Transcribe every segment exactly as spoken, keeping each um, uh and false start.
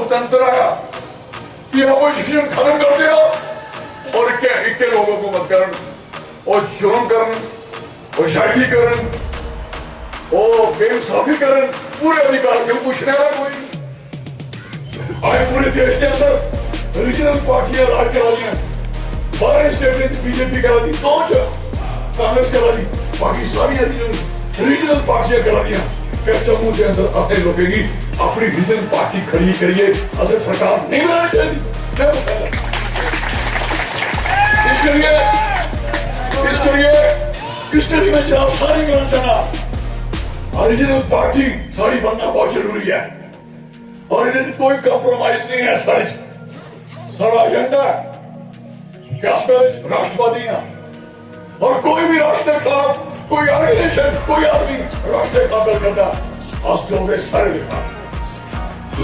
तंत्र आया कि अपोजिशन खत्म कर दिया और क्या इक्के लोगों को मत करन, और जुर्म करन, और ज्यादती करन, और बेइंसाफी करन, पूरे अधिकार क्यों पूछने वाला कोई नहीं। आज पूरे देश के अंदर रीजनल पार्टियां राज करा रही हैं। बारह स्टेट में बीजेपी करा दी, दो च कांग्रेस करा दी, बाकी सारी रीजनल रीजनल पार्टियां करा दियां। क्या जम्मू के अंदर असें लोकें गी अपनी रीजनल पार्टी खड़ी करिए असें सरकार नहीं बनानी चाहिए? क्या मसला है? इस करिए, इस करिए, इस करिए मैं जनाब सारे गलाना चाहना, रीजनल पार्टी सारी बनना बहुत जरूरी है और इहदे च कोई कॉम्प्रोमाइज नहीं है। साढ़े च साढ़ा एजेंडा है कि अस राष्ट्रवादी हैं और कोई भी राष्ट्र के खिलाफ कोई ऑर्गेनाइजेशन, कोई आदमी राष्ट्र के खिलाफ गल करता, अस डोगरे सारे के खिलाफ।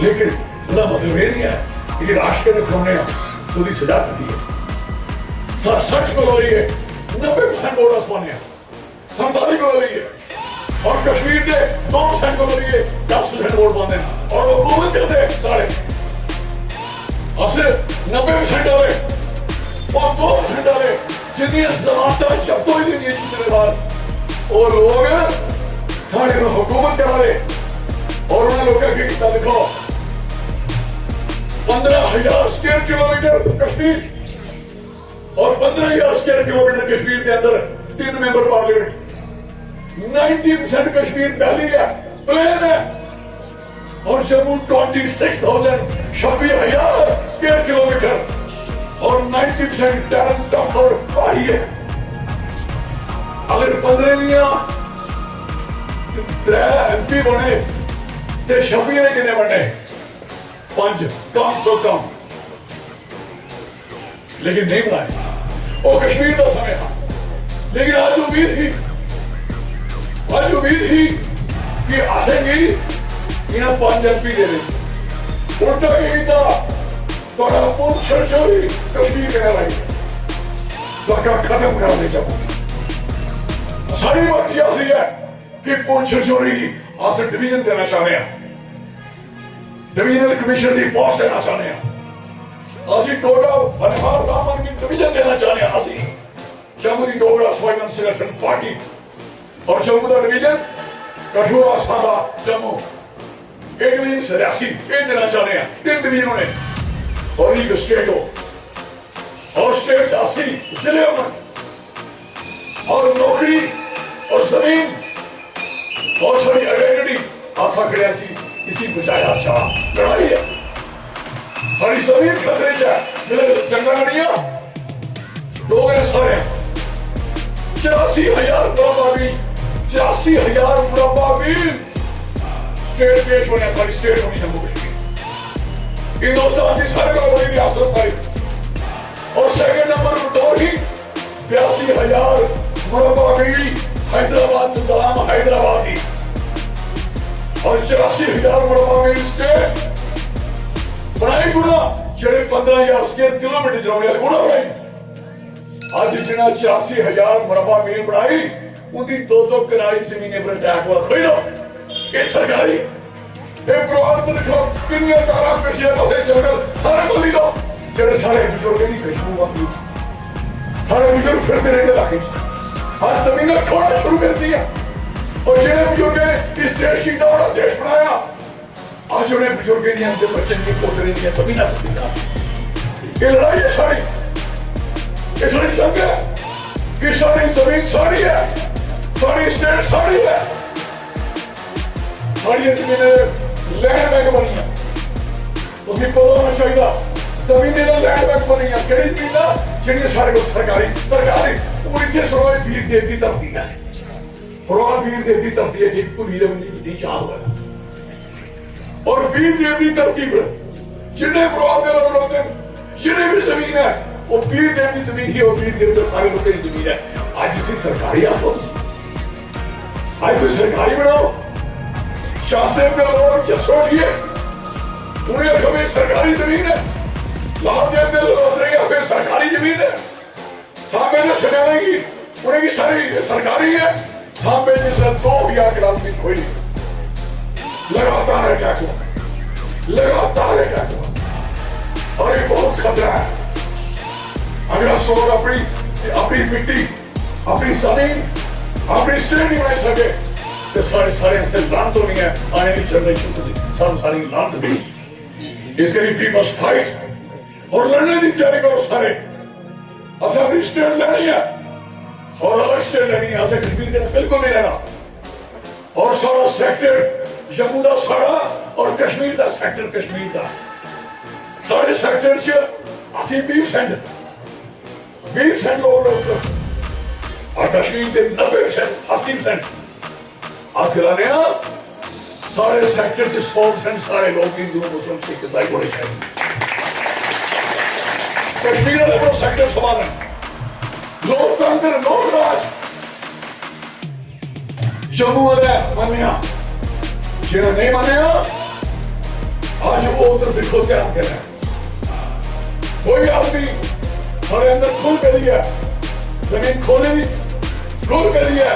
लेकिन एह्दा मतलब एह् नहीं है कि राष्ट्र के खिलाफ तुंदी सजा करदी है। स-, सट्ठ को लेइयै नब्बे परसेंट वोट अस पाने हैं। संताली को लेइयै और कश्मीर दे दो परसेंट को लेइयै दस परसेंट वोट पांदे न और वो हुकूमत करदे सारे। अस नब्बे परसेंट आह्ले और दो परसेंट आह्ले जिंदियां जमानतां जब्त होई गेदियां जितने बाद, ओह् लोग साढ़े पर हुकूमत करा दे। और उन्हें लोकें केह् कीता दिक्खो, पंद्रह हजार स्क्वायर किलोमीटर कश्मीर और पंद्रह हजार स्क्वायर किलोमीटर कश्मीर के अंदर तीन member parliament, ninety percent Kashmir valley है, प्लेन है, और जम्मू ट्वेंटी सिक्स थाउजेंड, छब्बी हजार स्क्वायर किलोमीटर, और नाइंटी परसेंट टैरन टफ और पहाड़ी है। अगर पंद्रह दियां त्रै एमपी बने ते छब्बी ने किन्ने बने? पंज, कम से कम। लेकिन नहीं बनाए। वो कश्मीर का समय था, लेकिन आज उम्मीद ही, आज उम्मीद ही कि असेंगी इन्हें पंज एमपी दे दे। उल्टा की कीता, बड़ा पुंछ चोरी कश्मीर के लाई, बका खत्म कर दे जम्मू। सारी पार्टी आखदी है कि पुंछ चोरी अस डिवीजन देना चाहते हैं, डिवीजनल कमिश्नर की पोस्ट देना चाहते हैं, असी टोडा बनिहाल रामबन की डिवीजन देना चाहते हैं। असी जम्मू की डोगरा स्वयं संगठन पार्टी और जम्मू का डिवीजन कठुआ, सादा, जम्मू, एट मीन्स रियासी, ये देना चाहते हैं। तीन डिवीजन होने और एक स्टेट हो और स्टेट च अस्सी जिले होन और नौकरी और जमीन और सारी आइडेंटिटी, अस आखने असी इसी बचाया जा, लड़ाई है। सारी जमीन खतरे च है, जिसलै जंगां लड़ियां, डोगरे सारे चरासी हजार मुरब्बा मील, चरासी हजार मुरब्बा मील स्टेट पेश होने, सारी स्टेट होनी जम्मू कश्मीर। हिंदुस्तान की सारे कोला बड़ी रियासत सारी। और सेकंड नंबर पर दौर ही बयासी हजार मुरब्बा मील हैदराबाद, निजाम हैदराबाद ही। और चौरासी हजार मुरब्बा मील स्टेट बनाई कुड़ा, जेह्ड़े पंद्रह हजार स्क्वायर किलोमीटर च रौह्ने आह्ले, उ'नें बनाई। अज्ज जिन्ना चौरासी हजार मुरब्बा मील बनाई, उं'दी दो दो कनाली जमीनें पर अटैक होआ, खोई लो। एह् सरकारी, एह् परोआर पर दिक्खो, किन्नियां तारां, पिछले पासे जंगल, सारे बल्ली लो। जेह्ड़े साढ़े बजुर्गें दी खुशबू आंदी, साढ़े बजुर्ग फिरदे रेह् इलाके च। अज्ज जमीनां थोड़ा शुरू करदी आ। और जेह्ड़े बजुर्गें इस देश गी इन्ना बड़ा देश बनाया, अज्ज उ'नें बजुर्गें दियां, उं'दे बच्चें दियां, पोतरें दियां जमीनां खरीदना। एह् लड़ाई ऐ साढ़ी, एह् साढ़ी जंग ऐ कि साढ़ी जमीन साढ़ी ऐ, साढ़ी स्टेट साढ़ी ऐ। साढ़ियां जमीनां लैंड बैंक बनियां, तुसें पता होना चाहिदा। जमीनें दा लैंड बैंक बनियां, केह्ड़ी जमीनां? जेह्ड़ियां साढ़े कोल सरकारी, सरकारी, हून इत्थै सुनो, एह् वीर देव दी धरती ऐ। परोआर वीर देव दी धरती ऐ, जे भुल्ली दी बंदे गी नेईं याद होऐ। और वीर देव दी धरती पर जिन्ने परोआर दे लोक रौंह्दे न, जिन्नी भी जमीन ऐ, ओह् वीर देव दी जमीन ही, ओह् वीर देव दे सारे लोकें दी जमीन ऐ। अज्ज इसी सरकारी आखो तुस, अज्ज कोई सरकारी बनाओ। शासदेव दे लोक जस्सो उठिए, उ'नें आखो भी सरकारी जमीन ऐ। लाल देव दे लोक आखो सरकारी जमीन ऐ। सांबे दे समेले गी, उ'नेंगी सारी सरकारी ऐ। सांबे जिसलै दो हजार कनाल जमीन खोई, लगातार अटैक हुआ, लगातार अटैक हुआ। खतरा है। अगर अस लोग अपनी अपनी मिट्टी, अपनी जमीन, अपनी स्टेट नहीं बनाई सके, तो साढ़े सारे आस्तै लानत होनी है। आने वाली जनरेशन, तुसी सानू सारी लानत देनी। इस करी वी मस्ट फाइट और लड़ने की तैयारी करो सारे। असें अपनी स्टेट लैनी है और अलग स्टेट लैनी है। असें कश्मीर कन्नै बिल्कुल नहीं रहना। और सारा सेक्टर जम्मू दा साढ़ा और कश्मीर दा सेक्टर कश्मीर दा। साढ़े सेक्टर च अस्सी बीह परसेंट, बीह परसेंट लोग, लोग और कश्मीर दे नब्बे परसेंट, अस्सी परसेंट। अस गलाने आं, साढ़े सेक्टर च सौ परसेंट सारे लोग हिंदू, मुस्लिम, सिख, ईसाई होने चाहिए। कश्मीर आह्ले कोल सेक्टर समान न। लोकतंत्र, लोकराज, जम्मू आह्ले मन्नेआ, जेह्ड़ा नेईं मन्नेआ, अज्ज ओह् उद्धर दिक्खो ध्यान कन्नै। कोई आदमी साढ़े अंदर खु'ल्ल पेदी ऐ, जमीन खोह्ल्ली दी, खु'ल्ल पेदी ऐ।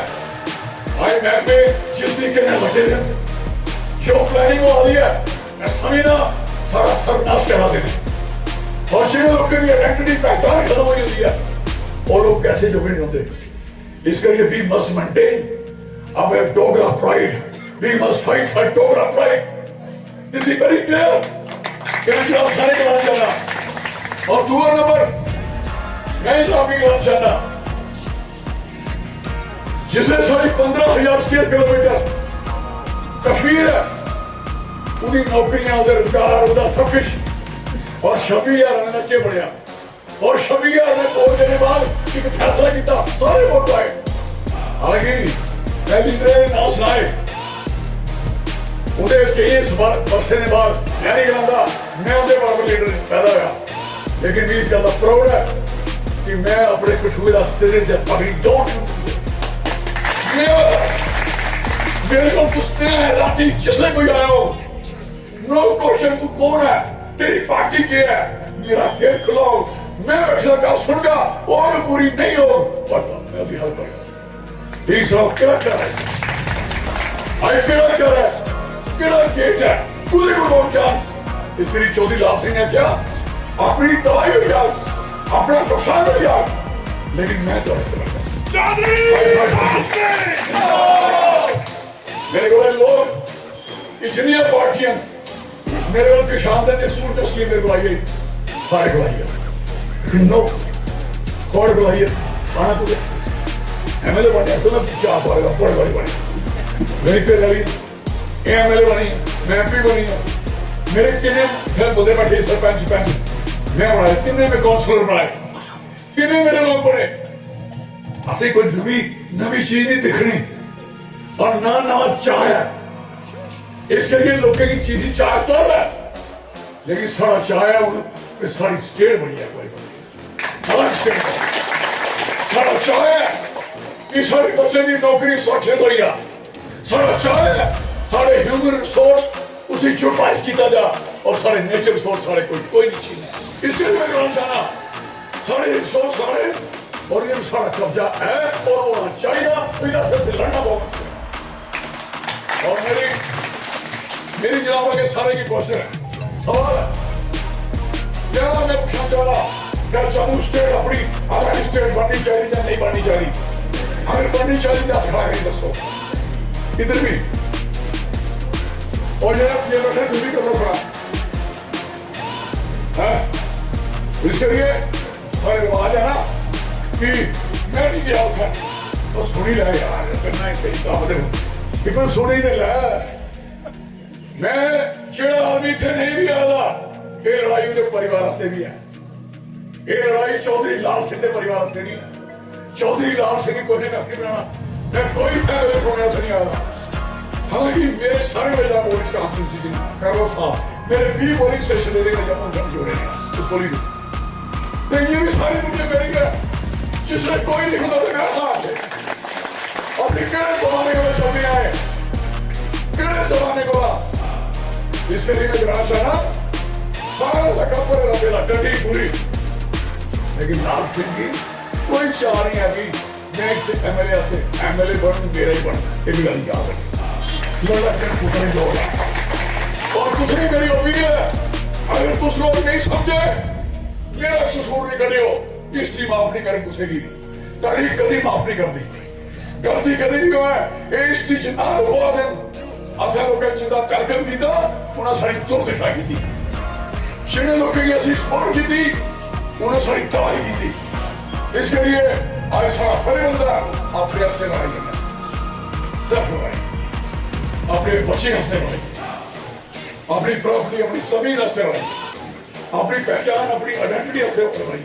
भाई, मैह्कमे जिस तरीके कन्नै लग्गे दे न, जो प्लानिंग होआ दी ऐ, में समझना साढ़ा सर्वनाश करा दे न। और जि'नें लोकें दी आइडेंटिटी, पहचान खत्म होई जंदी ऐ, ओह् लोक पैसे जोगे नहीं होंदे। इस करियै we must maintain our Dogra pride, we must fight for Dogra pride। This is very clear। कि मैं जनाब सारे गलाना चाहना। और दूआ नंबर, मैं जनाब भी गलाना चाहना, जिसने साढ़ी पंद्रह हजार स्क्वायर किलोमीटर कश्मीर है, ਉਹਦੀ ਨੌਕਰੀਆਂ, ਉਹਦੇ ਰੁਜ਼ਗਾਰ, ਉਹਦਾ ਸਭ ਕੁਝ, और छब्बी हजार ने केह् बनेआ? और छब्बी हजार ने वोट देने बाद एक फैसला किया, सारे वोट पाए। हालांकि मैं लीडर ने नाम सुनाए, उन्हें केई इस बार बरसे ने बाद मैं नहीं गलांदा, मैं उनके बराबर लीडर पैदा होया। लेकिन मैं इस गल्ल दा प्राउड है कि मैं अपने कठुए दा सिर ते पगड़ी don't। मेरे को तुस ते राती जिसले कोई आया हो, नो क्वेश्चन, तू कौन है, तेरी पार्टी क्या है, मेरा दिल खुलाओ, मैं बैठा गल सुनगा, और पूरी नहीं हो, पर मैं भी हल कर। तीसरा केड़ा घर है? भाई, केड़ा घर है? केड़ा गेट है? कुदे को लोग जान? इस करी चौधरी लाल सिंह ने क्या अपनी तबाही हो जाए, अपना नुकसान हो जाए, लेकिन मैं तो ऐसे लगा। चौधरी भाई साहब, लाल सिंह! मेरे को लोग इतनी पार्टियां मेरे को किसान दे स्कूल दे स्कीम मेरे को आई है, सारे को आई है। नो, कौन को आई है? आना तो एमएलए बने, ऐसा ना चार बार का बड़े बड़े बने। मेरी पे रही, एमएलए बनी, मैं एमपी बनी हूँ। मेरे कितने थे बंदे बैठे, सरपंच, पंच, मैं बनाए, कितने में काउंसलर बनाए, कितने मेरे लोग बने। असें कोई नवी, नवी चीज नहीं दिखनी और ना नवा चाह है। इस करिए लोकें की चीज ही चाह कर है, लेकिन साढ़ा चाह है हूं कि साढ़ी स्टेट बनी है कोई। अलग स्टेट। साढ़ा चाह है कि साढ़े बच्चे की नौकरी सुरक्षित होई जा। साढ़ा चाह है साढ़े ह्यूमन रिसोर्स उसी यूटिलाइज किया जा और साढ़े नेचर रिसोर्स साढ़े कोई, कोई नहीं छीने। इसके लिए मैं कहना चाहना, साढ़े रिसोर्स साढ़े और ये साढ़ा कब्जा है और होना चाहिए, तो इधर से लड़ना बहुत। और मेरी, मेरी जनाब आगे सारे की क्वेश्चन है, सवाल है, क्या मैं पूछना चाह रहा, क्या जम्मू स्टेट अपनी अलग स्टेट बननी चाहिए या नहीं बननी चाहिए? अगर बननी चाहिए तो हथ खड़ा करियै दसो। इधर भी। और जरा ये बैठे, तुम भी करो खड़ा। हैं? इसके लिए साढ़े रिवाज है ना कि मैं नहीं गया उत्थै। तो सुनी लै यार, कन्नै कई कम्म ते, इक सुनी ते लै। मैं जेह्ड़ा आदमी इत्थै नेईं भी आए दा, एह् लड़ाई उं'दे परिवार आस्तै बी ऐ। एह् लड़ाई चौधरी लाल सिंह दे परिवार आस्तै नहीं है। चौधरी लाल सिंह को कोई ने कक्ख नहीं बनाना। मैं कोई इत्थै मेरे कोने आस्तै नहीं आया। हालांकि मेरे सारे मेरा पोलिंग कॉन्स्टिट्यूंसी च, मैं वो साफ, मेरे बीह पोलिंग स्टेशन दे में जम्मू जम्मू जोड़े हैं उस पोलिंग। तो ये भी सारी दुनिया मेरी है। जिसने कोई नहीं होता तो मैं हार गया। और फिर केह्ड़े जमाने कोला चलदे आए, केह्ड़े जमाने कोला। इस करियै मैं कहना चाहना, सारा तकबर रबे दा, डंडी पूरी। लेकिन लाल सिंह जी, कोई चाह नहीं है कि मैं इस एमएलए आस्तै एमएलए बन, मेरा ही बन। ये भी गल्ल याद रखना। लड़ा कर कुतरे जोर। और दूसरी मेरी अपील है, अगर तुस लोग नहीं समझे, मेरा कसूर नहीं कड्ढेओ। हिस्ट्री माफ नहीं करे कुसै गी, तारीख कदी माफ नहीं करदी। गलती कदी भी होऐ, एह् हिस्ट्री च नां लखोआ देन। असें लोकें जिंदा वेलकम कीता, उ'नें साढ़ी दुर्दशा कीती। जि'नें लोकें गी असीं सपोर्ट कीती, उ'नें साढ़ी तबाही कीती। इस करियै अज्ज साढ़ा फर्ज बनदा ऐ अपने आस्तै लड़ाई करना, सिर्फ लड़ाई, अपने बच्चें आस्तै लड़ाई, अपनी प्रॉपर्टी, अपनी जमीन आस्तै लड़ाई, अपनी पहचान, अपनी आइडेंटिटी आस्तै लड़ाई।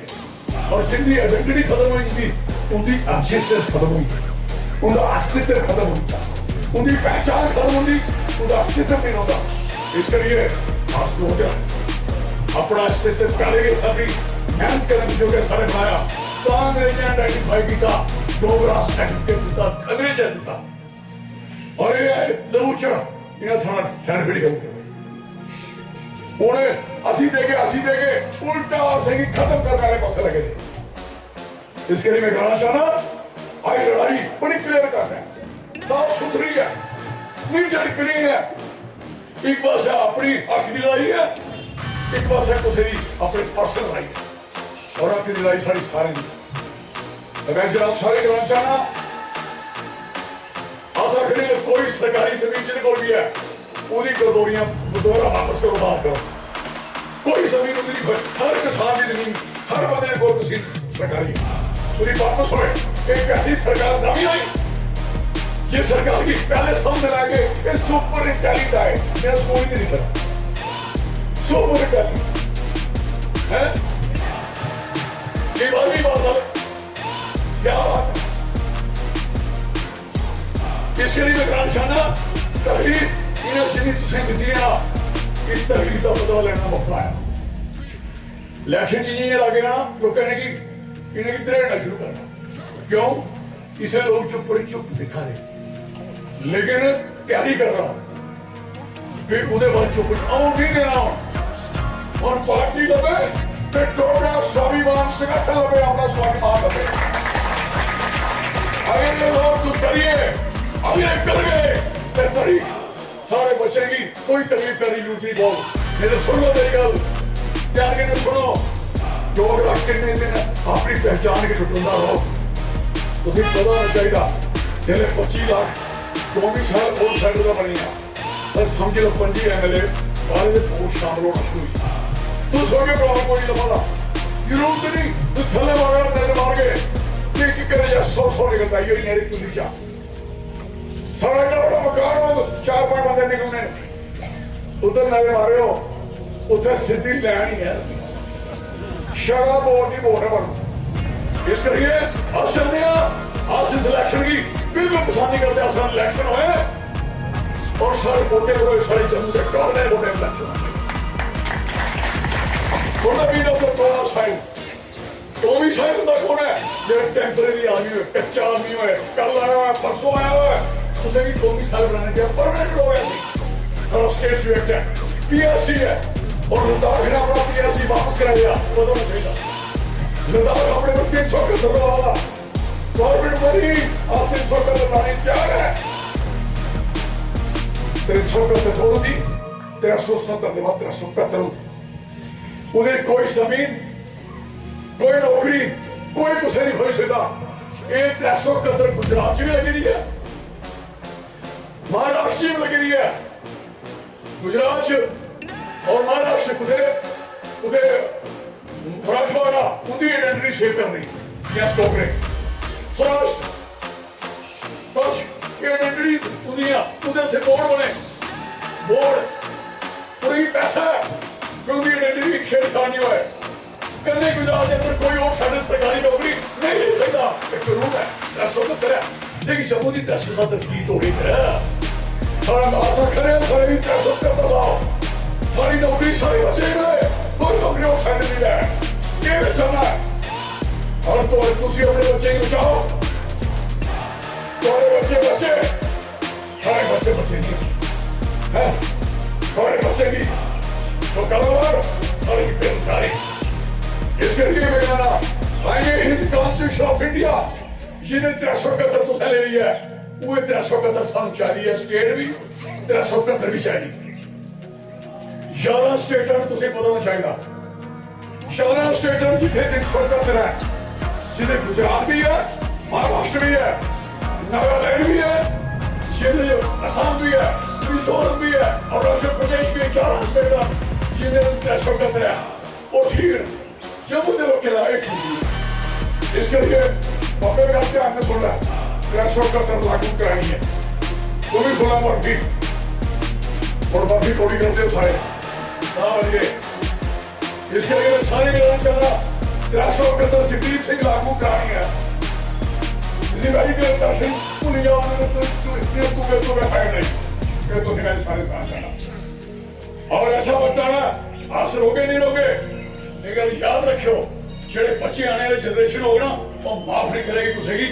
और जिंदी आइडेंटिटी खत्म होई जंदी, उंदी एग्जिस्टेंस खत्म होई जंदी, उंदा अस्तित्व खत्म होई जंदा, उंदी पहचान खत्म होंदी, उंदा अस्तित्व नहीं रौंह्दा। इस करियै अस लोक अपना अस्तित्व पैह्ले गै साढ़ी मेहनत कन्नै बजुर्गें साढ़े बनाया, तां अंग्रेजें आइडेंटिफाई कीता, डोगरा सर्टिफिकेट दित्ता, अंग्रेजें दित्ता। और एह् आए दबूचड़, इ'नें साढ़ा सर्टिफिकेट करी दित्ता। उ'नें असी देगे, असी देगे, उल्टा असेंगी खत्म करने आह्ले पासै लगे दे। इस करियै में कहना चाहना, अज्ज लड़ाई बड़ी क्लियर कट ऐ, साफ सुथरी ऐ, नीट एंड क्लीन ऐ। इक पासै अपनी हक दी लड़ाई ऐ, इक पासै कुसै दी अपने पर्सनल लड़ाई ऐ। और हक दी लड़ाई साढ़ी सारें दी। मैं जनाब सारे गलाना चाहना, अस आखने कोई सरकारी जमीन जिंदे कोल भी है, ओह्दी गरदौरियां, गरदौरा वापस करो, बाहर करो। कोई जमीन उंदी नहीं, हर किसान दी जमीन, हर बंदे दे कोल तसील सरकारी है, ओह्दी वापस होए। एक ऐसी सरकार नवी आई, जिस सरकार की पहले समझ लैगे, ये सुपर इंटेलिजेंट है, मेरा स्कूल ही नहीं दिखा। सुपर इंटेलिजेंट है, दिवाली बादल, क्या बात है। इसके लिए मैं कहना चाहना, तहरीर इन्हें जितनी तुसें दी है ना, इस तहरीर का बदला लेना मौका है। इलेक्शन च जियां लागे ना, लोकें ने की, इन्हें की त्रेड़ना शुरू करना। क्यों? इसे लोग चुप पर चुप दिखा रहे, लेकिन तैयारी कर रहा हूं। फिर उदे बाद चुप, अ'ऊं नहीं देना। और पार्टी लबे ते डोगरा स्वाभिमान संगठन लबे, अपना स्वाभिमान लबे। अगर ये लोग कुछ करिए, अगर ये कर गए, ते बड़ी सारे बच्चें की कोई तकलीफ करने की जरूरत नहीं। बोल, मेरे सुन लो मेरी गल, ध्यान कन्नै सुनो। डोगरा किन्ने दिन अपनी पहचान गी लुटांदा रहो। तुसें पता होना चाहिए, जेल्लै पच्ची लाख कौमी साल फोर्थ सेंटर दा बनी गया, पर समझ लो पंजी एमएलए बाहर दे वोट शामिल होना शुरू होई। तुस हो गए भ्रावा कोई लभा दा, जरूरत नहीं, तुस थल्ले मारना, नजर मार गए, एक एक करियै सौ सौ निकलदा, ये मेरे कुंदी क्या। साढ़ा एड्डा बड़ा मकान हो, चार पंज बंदे निकलने ने। उधर नजर मारेओ, उत्थै सिद्धी लाइन ही है, छड़ा वोट ही वोट है बनना। इस करिए अस चाहते हैं, अस इस इलेक्शन की बिल्कुल पसंद नहीं करते। अस इलेक्शन होए और सारे वोटे पर होए, सारे जम्मू के टोले वोटे इलेक्शन होए। थोड़ा भी ना तो थोड़ा साइन, कौमी साइन होंदा कौन है? जेह्ड़ा टेम्परेरी आदमी होए, कच्चा आदमी होए, कल आया होए, परसों आया होए, उसे भी कौमी साइन बनाने के परमानेंट लोग ऐसे। सारा स्टेट सब्जेक्ट है, पीआरसी है, और लद्दाख ने अपना पीआरसी वापस कराया, पता होना चाहिए। लद्दाख अपने पर तीन सौ इकहत्तर वाला गवर्नमेंट बनी, आप तीन सौ इकहत्तर लाने तैयार है। तीन सौ इकहत्तर छोड़ दी, तेरह सौ सत्तर के बाद तेरह सौ इकहत्तर होगी। उधर कोई जमीन, कोई नौकरी, कोई कुसै दी खोई सकदा। एह् त्रै सौ इकहत्तर गुजरात च बी लग्गी दी ऐ, महाराष्ट्र च बी लग्गी दी ऐ। गुजरात च और महाराष्ट्र च कुतै, कुतै मराठवाड़ा उंदी आइडेंटिटी शेप करनी, या डोगरे। स्वराष्ट्र, बस, ये आइडेंटिटीज उंदियां, उंदे आस्तै बोर्ड बने। बोर्ड, कोई पैसा है, कोई उंदी आइडेंटिटी छेड़छाड़ नहीं होए। कन्नै गुजरात दे अंदर कोई होर साढ़े सरकारी नौकरी नहीं लेई सकदा। एक रूल है, त्रै सौ इकहत्तर है। लेकिन जम्मू दी त्रै सौ सत्तर की तोड़ी है? साढ़ा नाम अस खड़े हैं, साढ़े भी त्रै सौ इकहत्तर लाओ। साढ़ी नौकरी साढ़े बच्चे ही मिले, कोई नौकरी होर साढ़े नहीं लै। ये मैं चाहना है। और तो तुसी अपने बच्चे ही बचाओ। थुआढ़े बच्चे बच्चे, साढ़े बच्चे बच्चे नहीं है। थुआढ़े बच्चे की तो कारोबार, साढ़ी बेरोजगारी। इसके लिए मेरा नाम आईने हिंद कॉन्स्टिट्यूशन ऑफ इंडिया, जिन्हें त्रै सौ इकहत्तर तुसें ले लिया है, वो त्रै सौ इकहत्तर सानू चाहिए है, स्टेट भी त्रै सौ इकहत्तर भी चाहिए। ग्यारह स्टेटां तुसें पता होना चाहिए। चारां स्टेटां जित्थै तिन्न सौ कत्तर ऐ, जित्थै गुजरात बी ऐ, महाराष्ट्र बी ऐ, नागालैंड बी ऐ, जित्थै असम बी ऐ, मिजोरम बी ऐ, अरुणाचल प्रदेश बी ऐ, चारां स्टेटां जित्थै त्रै सौ कत्तर ऐ, ओह् ठीक न। जम्मू दे लोकें दा एह् ठीक निं। इस करियै बाबे दा ध्यान सुन लै, त्रै सौ कत्तर लागू करानी ऐ। तू भी सुना बर्फी, और बर्फी थोड़ी करदे सारे। तां बलिए इस करियै मैं सारे गल्लां चाहना, त्रै सौ कत्तर जगजीत सिंह लागू करानी ऐ। इसी भाई के दर्शन भूली जाओ, मैं तो तू इतने तू के तू बैठा है नहीं, मैं तो मेरा सारे साथ जाना। और ऐसा वक्त आना, अस रोगे नहीं रोगे, लेकिन याद रखियो, जेह्ड़े बच्चे आने वाले जनरेशन होग ना, वो माफ नहीं करेगी कुसै गी।